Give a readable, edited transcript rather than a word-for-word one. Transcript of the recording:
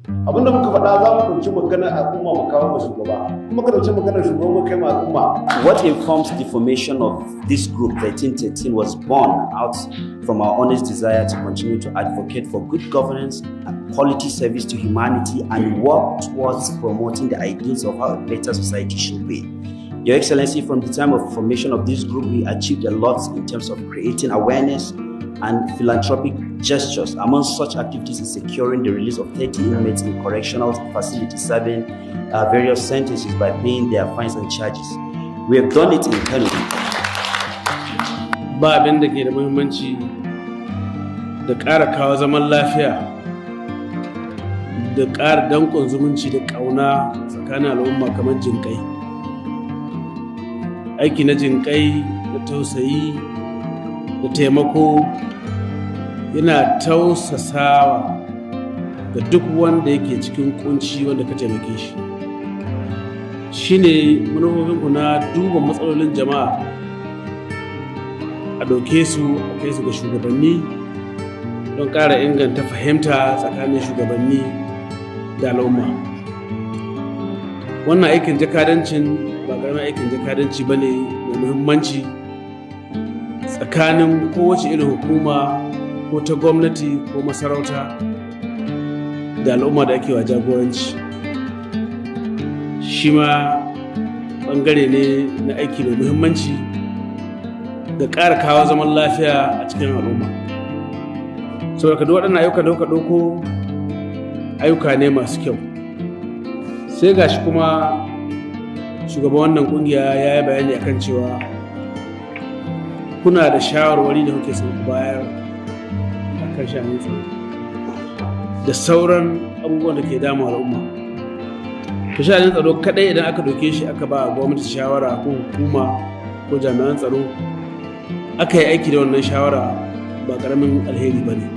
Abinda muka faɗa, za mu ɗauki maganar al'umma mu kawo ma shugaba, kuma ka ɗauki maganar shugaba mu kai ma al'umma. What informs the formation of this group, 1313, was born out from our honest desire to continue to advocate for good governance and quality service to humanity and work towards promoting the ideals of how a better society should be. Your Excellency, from the time of formation of this group, we achieved a lot in terms of creating awareness and philanthropic gestures. Among such activities is securing the release of 30 inmates in correctional facilities serving various sentences by paying their fines and charges. We have done it in Kano. Ba abin da ke da muhimmanci da ƙara kawo zaman lafiya da ƙara danƙon zumunci da ƙauna tsakanin al'umma kamar jinƙai, aiki na jinƙai da tausayi da taimako yana tausasawa ga duk wanda yake cikin kunci wanda ka taimake shi. Shine manufofinku na duba matsalolin jama'a, a ɗauke su a kai su ga shugabanni don ƙara inganta fahimta tsakanin shugabanni da al'umma. Wannan aikin jakadancin ba ƙaramin aikin jakadanci ba ne mai muhimmanci tsakanin kowace irin hukuma, ko ta gwamnati ko masarauta, da al'umma da ake wa jagoranci. Shi ma ɓangare ne na aiki mai muhimmanci da ƙara kawo zaman lafiya a cikin al'umma. Saboda duk waɗannan ayyuka da kuka ɗauko, ayyuka ne masu kyau. Sai gashi kuma shugaban wannan ƙungiya ya yi bayani akan cewa kuna da shawarwari da kuke son ku bayar a kan sha'anin tsaro da sauran abubuwan da ke damu al'umma. To, sha'anin tsaro kadai idan aka ɗauke shi aka ba gwamnati shawara ko hukuma ko jami'an tsaro, aka yi aiki da wannan shawara, ba ƙaramin alheri ba ne.